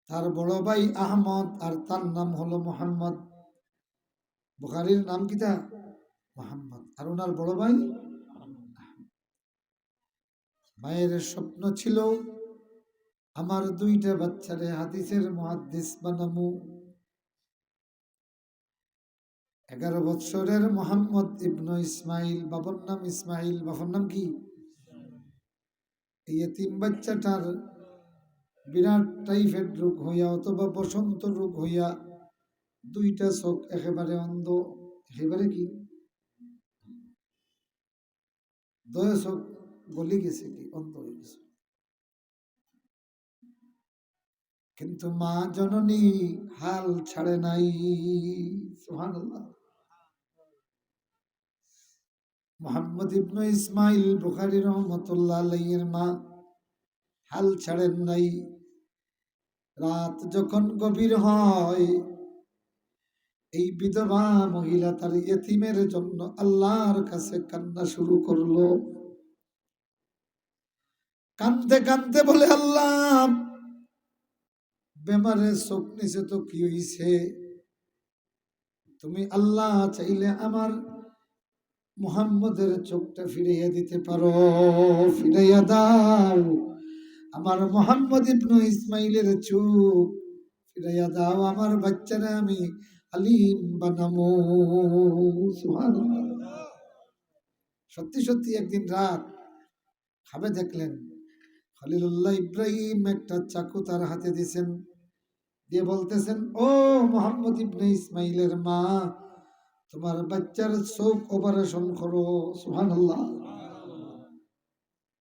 তার বড় ভাই আহমদ আর তার নাম হলো মোহাম্মদ। বুখারীর নাম কিতা? মোহাম্মদ। আর ওনার বড় ভাই আহমদ। মায়ের স্বপ্ন ছিল, আমার দুইটা বাচ্চারে হাদিসের মুহাদ্দিস বানামু। এগারো বৎসরের মোহাম্মদ ইবনু ইসমাইল, বাবার নাম ইসমাইল, বাবার নাম কি? এই এতিম বাচ্চাটার বিরাট টাইফয়েড রোগ হইয়া অথবা বসন্ত রোগ হইয়া দুইটা চোখ একেবারে অন্ধ, একেবারে কি? দুই চোখ গলি গেছে, কি অন্ধ হয়ে গেছে। কিন্তু মা জননী হাল ছাড়ে নাই। সুবহানাল্লাহ। মোহাম্মদ ইবনু ইসমাইল বুখারী রহমতুল্লাহ আলাইহির মা হাল ছাড়েন নাই। রাত যখন গভীর হয়, এই বিধবা মহিলা তার এতিমের জন্য আল্লাহর কাছে কান্না শুরু করলো। কানতে কানতে বলে, "আল্লাহ, বেমারে চোখ নিছে তো কি হইছে? তুমি আল্লাহ চাইলে আমার মুহাম্মদের চোখটা ফিরাইয়া দিতে পারো, ফিরাইয়া দাও। আমার মোহাম্মদ ইবনু ইসমাইলের চোখ ফিরাইয়া দাও, আমার বাচ্চারে আমি আলিম বানামু।" সুবহানাল্লাহ। সত্যি সত্যি একদিন রাত খাবে দেখলেন, খলিলুল্লাহ ইব্রাহিম একটা চাকু তার হাতে দিছেন, দিয়ে বলতেছেন, "ও মোহাম্মদ ইবনে ইসমাইলের মা, তোমার বাচ্চার চোখ অপারেশন করো।" সুবহানাল্লাহ।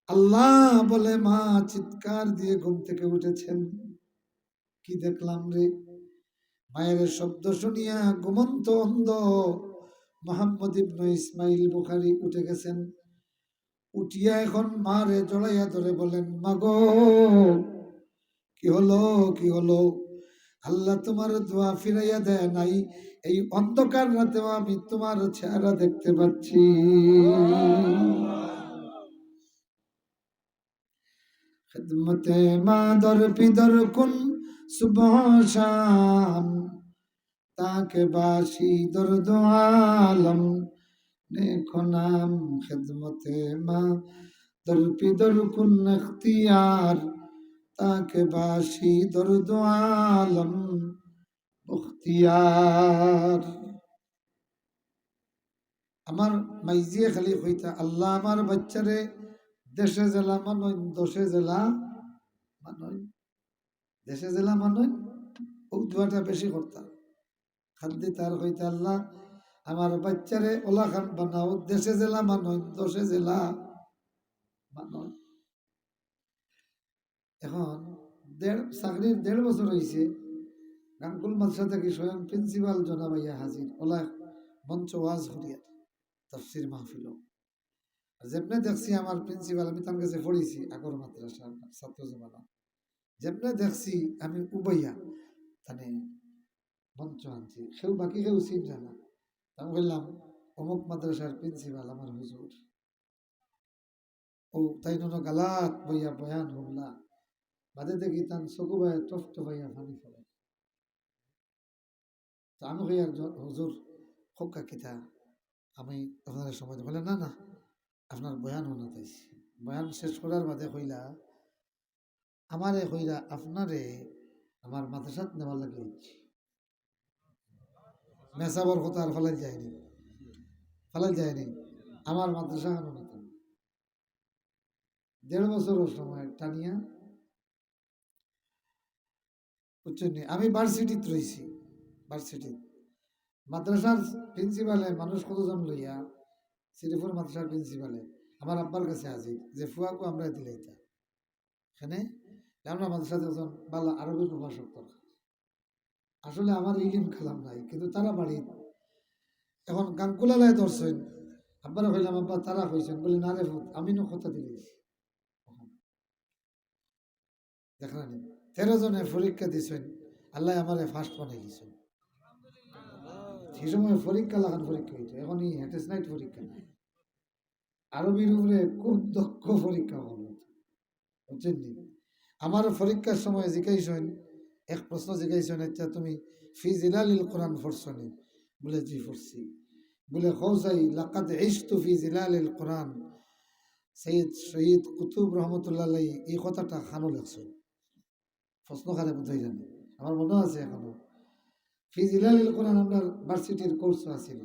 আল্লাহ বলে, মা চিৎকার দিয়ে ঘুম থেকে উঠেছেন। "কি দেখলাম রে?" মায়ের শব্দ শুনিয়া ঘুমন্ত অন্ধ মোহাম্মদ ইবনে ইসমাইল বুখারী উঠে গেছেন। উঠিয়া এখন মারে জড়াইয়া ধরে বলেন, "মাগো, কি হলো, কি হলো? আল্লাহ তোমার দোয়া ফিরাইয়া দেয় নাই, এই অন্ধকার রাতেও আমি তোমার চেহারা দেখতে পাচ্ছি।" خدمت ما در پی در کن صبح و شام، تا که باشی درد عالم نیک و نام. خدمت ما در پی در کن اختیار، تا که باشی درد عالم بختیار. আমার মাইজিয়ে খালি কইতা, "আল্লাহ আমার বাচ্চারে দেশে জেলা মানইন, দশে জেলা মানইন, দেশে জেলা মানইন।" ও দোয়াটা বেশি করতা। খাদ্দি তার কইতা, "আল্লাহ আমার বাচ্চারে ওলাখান বানাও, দেশে জেলা মানইন, দশে জেলা মানইন।" এখন দেড়, চাকরির দেড় বছর হইছে, গাঙ্গুল মাদ্রাসা থাকি স্বয়ং প্রিন্সিপাল জনাব আইয়া হাজির, ওলা মঞ্চ ওয়াজ করিয়ার, তাফসির মাহফিল। আর যেমনে দেখছি আমার প্রিন্সিপাল, আমি তার কাছে পড়ছি আগর মাদ্রাসার ছাত্র জমানা, যেমনে দেখছি আমি উবাইয়া তানে মঞ্চ আনছি, কেউ বাকি কেউ চিনছে না। তা আমি কইলাম, "অমুক মাদ্রাসার প্রিন্সিপাল আমার হুজুর।" ও তাইন অনো গালাত বইয়া বয়ান হুনলা, বাদে দেখি তান চকু বায় টপ টপাইয়া পানি পড়ে। তা আমি কই, "আর জ-, হুজুর, কউক্কা কিতা, আমি আপনারে সময় দিমু।" বলে, "না, না, আপনার বয়ান হুনাত আইছি।" বয়ান শেষ করার বাদে কইলা, "আমারে কইরা আপনারে আমার মাদ্রাসাত নেওয়ার লাগি আইছি।" মেসাবর কথা আর ফালাইল যায়নি, ফালাইল যায়নি, আমার মাদ্রাসা কানো নিত না। দেড় বছরর সময় টানিয়া, বুঝছইন নি? আমি ভার্সিটিত রইছি, ভার্সিটিত। মাদ্রাসার প্রিন্সিপালে মানুষ কতজন লইয়া, শ্রীপুর মাদ্রাসার প্রিন্সিপালে আমার আব্বার কাছে হাজির, যে ফুয়াকু আমরা দিলাইতা। এখানে আমরা মাদ্রাসাত একজন ভালা আরবি প্রভাষক দরকার। আসলে আমার ইলিম কালাম নাই, কিন্তু তারা বাড়িত এখন গাঙ্গুলালায় ধরছইন। আব্বারে কইলাম, "আব্বা, তারা কইছইন।" বলে, "না রে পুত, আমি নু কথা দিলাইছি।" দেখরা নি, তেরো জনে পরীক্ষা দিছইন, আল্লায় আমারে ফার্স্ট বানাই দিছইন। সেই সময় পরীক্ষা লাখান পরীক্ষা হইতো, এখন এই হেটেসনাইট পরীক্ষা নাই। আরবির উপরে খুব দক্ষ পরীক্ষা হলো, বুঝছইন নি? আমার পরীক্ষার সময় জিকাইছইন, এক প্রশ্ন জিকাইছইন, "আচ্ছা, তুমি ফি জিলালিল কোরআন পড়ছো নি?" বলে, "জি, পড়ছি।" বলে, "কও চাই, লাকাদ ইশতু ফি জিলালিল কোরআন।" সৈয়দ শহীদ কুতুব রহমতুল্লাহ আলাইহি এই কথাটা কানো লেখছইন। প্রশ্ন কারে বুঝাই জানি, আমার মনে আছে এখনো। ফি জিলালিল কোরআন আমরার ভার্সিটির কোর্স আছিল।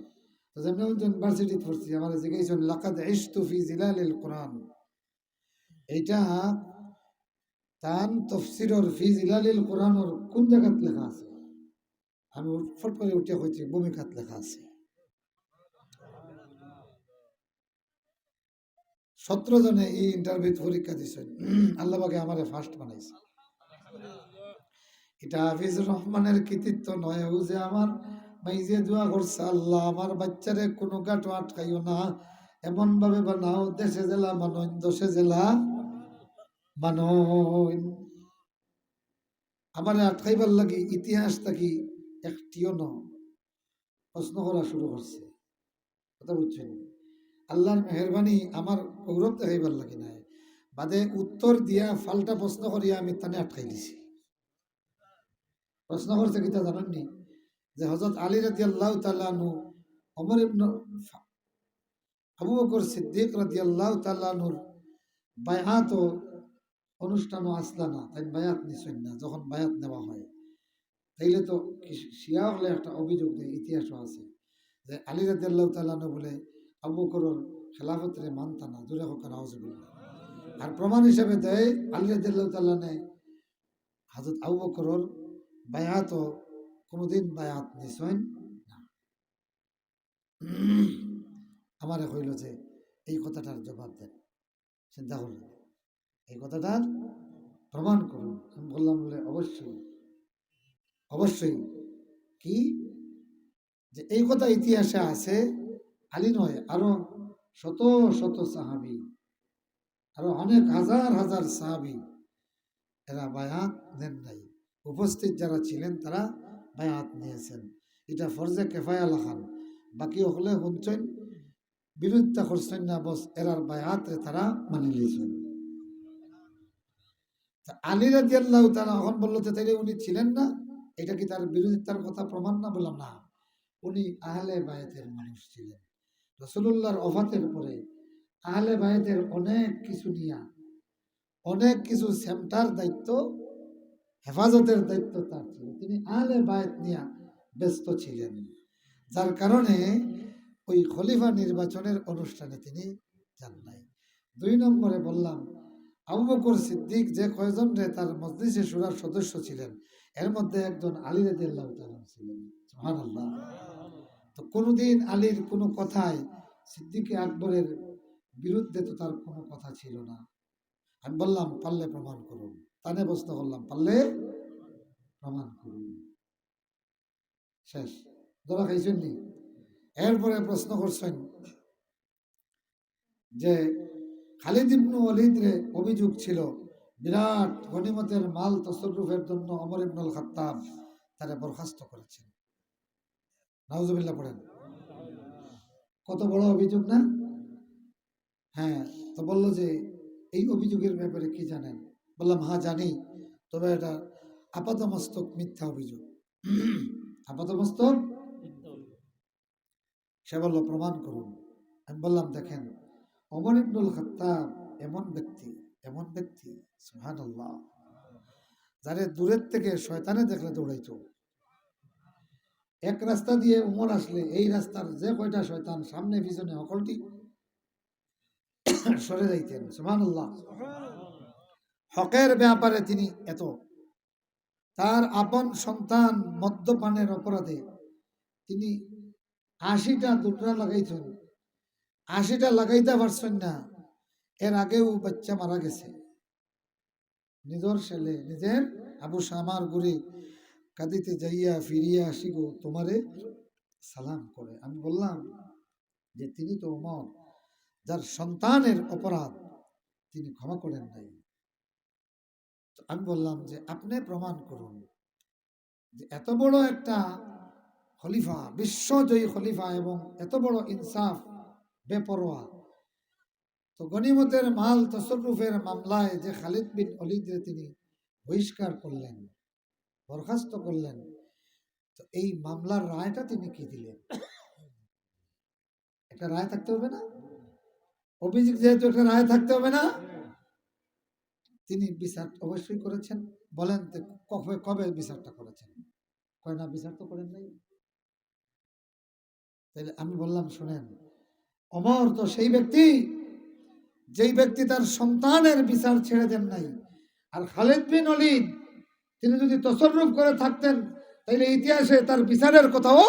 তো যেমনে একজন ভার্সিটিত পড়ছি, আমারে জিগাইছইন, "লাকাদ ইশতু ফি জিলালিল কোরআন।" এইটা তান তফসিরর ফি জিলালিল কোরআনর কোন জাগাত লেখা আছে? আমি উঠ-, ফট করে উঠিয়া কইছি, ভূমিকাত লেখা আছে। সতেরো জনে এই ইন্টারভিউত পরীক্ষা দিছইন, আল্লাহ পাকে আমারে ফার্স্ট বানাইছে। এটা হাফিজুর রহমানের কৃতিত্ব নয়, ও যে আমার মাইজে দোয়া করছে, "আল্লাহ, আমার বাচ্চারে কোনো ঘাটো আটকাইও না, এমন ভাবে বানাও, দেশে জেলা মানইন, দশে জেলা মানইন।" আমারে আটকাইবার লাগি ইতিহাস থাকি একটিও ন প্রশ্ন করা শুরু করছে। কথা বুঝছইন নি? আল্লাহর মেহেরবানি আমার গৌরব দেখাইবার লাগি নায়, বাদে উত্তর দিয়া পাল্টা প্রশ্ন করিয়া আমি তানে আটকাই দিছি। প্রশ্ন করছে কিতা জানইন নি? যে হযরত আলী রাদিয়াল্লাহু তাআলা আনহু, ওমর ইবনে ফা-, আবু বকর সিদ্দিক রাদিয়াল্লাহু তাআলা আনহুর বায়াত অনুষ্ঠানও আসলা না, তাইন বায়াত নিছইন না। যখন বায়াত নেওয়া হয়, তাইলে তো কি শি-, শিয়া অকলে একটা অভিযোগ দেয়, ইতিহাসও আছে, যে আলী রাদিয়াল্লাহু তাআলা আনহু বলে আবু বকরর খেলাফতরে মানতা না। জোরে কউক্কা নাউজুবিল্লাহ। আর প্রমাণ হিসাবে দেয় আলী রাদিয়াল্লাহু তাআলা আনহু হযরত আবু বকরর বায়াতও কোনোদিন বায়াত নিছইন না। আমারে কইল যে এই কথাটার জবাব দেন। চিন্তা করলেন, এই কথাটার প্রমাণ করুন। আমি বললাম, বলে, অবশ্যই, অবশ্যই। কি? যে এই কথা ইতিহাসে আছে, আলী নয়, আরো শত শত সাহাবী, আরো অনেক হাজার হাজার সাহাবী এরা বায়াত নেন নাই। উপস্থিত যারা ছিলেন তারা বায়াত নিয়েছেন। এটা ফরজে কেফায়া লাখান। বাকি হকলে হুনছইন, বিরোধিতা করছইন না, বস এরার বায়াতরে তারা মানি লিছইন। তা আলী রাদিয়াল্লাহু তাআলা এখন বলল যে তাইলে উনি ছিলেন না, এটা কি তার বিরোধিতার কথা প্রমাণ না? বললাম না, উনি আহলে বায়াতের মানুষ ছিলেন। রাসূলুল্লাহর ওফাতের পরে আহলে বায়াতের অনেক কিছু নিয়া, অনেক কিছু সেমটার দায়িত্ব, হেফাজতের দায়িত্ব তার ছিল। তিনি আহলে বায়াত নিয়া ব্যস্ত ছিলেন, যার কারণে ওই খলিফা নির্বাচনের অনুষ্ঠানে তিনি যান নাই। দুই নম্বরে বললাম, আবু বকর সিদ্দিক যে কয়জনরে তার মজলিসে শুরার সদস্য ছিলেন, এর মধ্যে একজন আলী রাদিয়াল্লাহু তাআলা আনহু ছিলেন। সুবহানাল্লাহ। তো কোনোদিন আলীর কোনো কথায় সিদ্দিকে আকবরের বিরুদ্ধে তো তার কোনো কথা ছিল না। আমি বললাম, "পারলে প্রমাণ করুন।" তানে প্রশ্ন করলাম, "পারলে প্রমাণ করুন।" শেষ। ধরা খাইছইন নি? এরপরে প্রশ্ন করছইন যে খালিদ ইবনু ওয়ালিদরে অভিযোগ ছিল বিরাট গনিমতের মাল তসররুফের জন্য ওমর ইবনুল খাত্তাব তারে বরখাস্ত করেছেন। নাউজুবিল্লাহ পড়েন। কত বড় অভিযোগ না? হ্যাঁ, তো বলল যে এই অভিযোগের ব্যাপারে কি জানেন? বললাম, "হ্যাঁ জানি, তবে এটা আপাদমস্তক মিথ্যা অভিযোগ।" আপাদমস্তক? সে বলল, "প্রমাণ করুন।" আমি বললাম, "দেখেন, ওমর ইবনুল খাত্তাব এমন ব্যক্তি, এমন ব্যক্তি, সুবহানাল্লাহ, যারে দূরের থেকে শয়তানে দেখলে দৌড়াইতো। এক রাস্তা দিয়ে উমর আসলে এই রাস্তার যে কয়টা শয়তান সামনে পিছনে সকলটি সরে যাইতেন।" সুবহানাল্লাহ। হকের ব্যাপারে তিনি এত, তার আপন সন্তান মদ্যপানের অপরাধে তিনি আশিটা দুটরা লাগাইছেন, আশিটা লাগাইতা পারছেন না, এর আগেও বাচ্চা মারা গেছে। নিজর ছেলে, নিজর আবু শামার গুরে কাঁদিতে যাইয়া ফিরিয়া আসি গো তোমারে সালাম করে। আমি বললাম যে তিনি তো ওমর, যার সন্তানের অপরাধ তিনি ক্ষমা করেন নাই। তো আমি বললাম যে আপনি প্রমাণ করুন যে এত বড় একটা খলিফা, বিশ্বজয়ী খলিফা এবং এত বড় ইনসাফ, বেপরোয়া, তো গনিমতের মাল তসররুফের মামলায় যে খালিদ বিন ওলিদরে তিনি বহিষ্কার করলেন, বরখাস্ত করলেন, তো এই মামলার রায়টা তিনি কি দিলেন? একটা রায় থাকতে হবে না? অভিযোগ যেহেতু একটা রায় থাকতে হবে না? তিনি বিচার অবশ্যই করেছেন। বলেন তো কবে, কবে বিচারটা করেছেন? কয় না, বিচার তো করেন নাই। তাহলে আমি বললাম, শুনেন, ওমর তো সেই ব্যক্তি, যেই ব্যক্তি তার সন্তানের বিচার ছেড়ে দেন নাই। আর খালিদ বিন ওলিদ, তিনি যদি তসররুফ করে থাকতেন, তাহলে ইতিহাসে তার বিচারের কথাও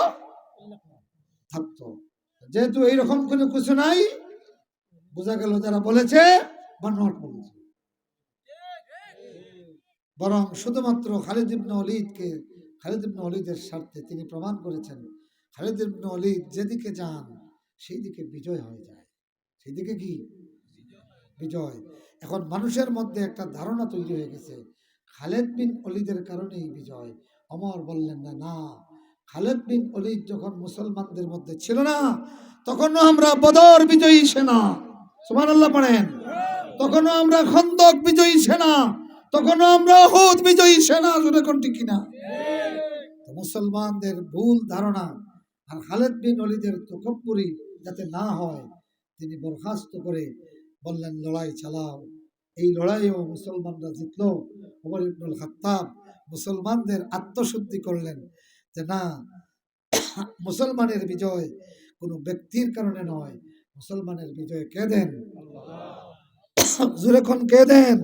থাকতো। যেহেতু এইরকম কোনো কিছু নাই, বোঝা গেল যারা বলেছে বা নট বলেছে। বরং শুধুমাত্র খালিদ ইবনে ওলিদকে, খালিদ ইবনে ওলিদের স্বার্থে তিনি প্রমাণ করেছেন, খালিদ ইবনে ওলিদ যেদিকে যান, সেই দিকে বিজয় হয়ে যায়। সেই দিকে কি? বিজয়। এখন মানুষের মধ্যে একটা ধারণা তৈরি হয়ে গেছে, খালেদ বিন ওলিদের কারণেই বিজয়। ওমর বললেন, "না, না, খালেদ বিন ওলিদ যখন মুসলমানদের মধ্যে ছিল না, তখনও আমরা বদর বিজয়ী সেনা।" সুবহানাল্লাহ পড়েন। "তখনও আমরা খন্দক বিজয়ী সেনা, তখনও আমরা উহুদ বিজয়ী সেনা।" জোরে কোন ঠিক কিনা? তো মুসলমানদের ভুল ধারণা আর খালেদ বিন ওলিদের তকব্বুরি যাতে না হয়, তিনি বরখাস্ত করে বললেন, "লড়াই চালাও।" এই লড়াইও মুসলমানরা জিতল। ওমর ইবনুল খাত্তাব মুসলমানদের আত্মশুদ্ধি করলেন যে না, মুসলমানের বিজয় কোনো ব্যক্তির কারণে নয়, মুসলমানের বিজয় কে দেন? জোরে কন, কে দেন?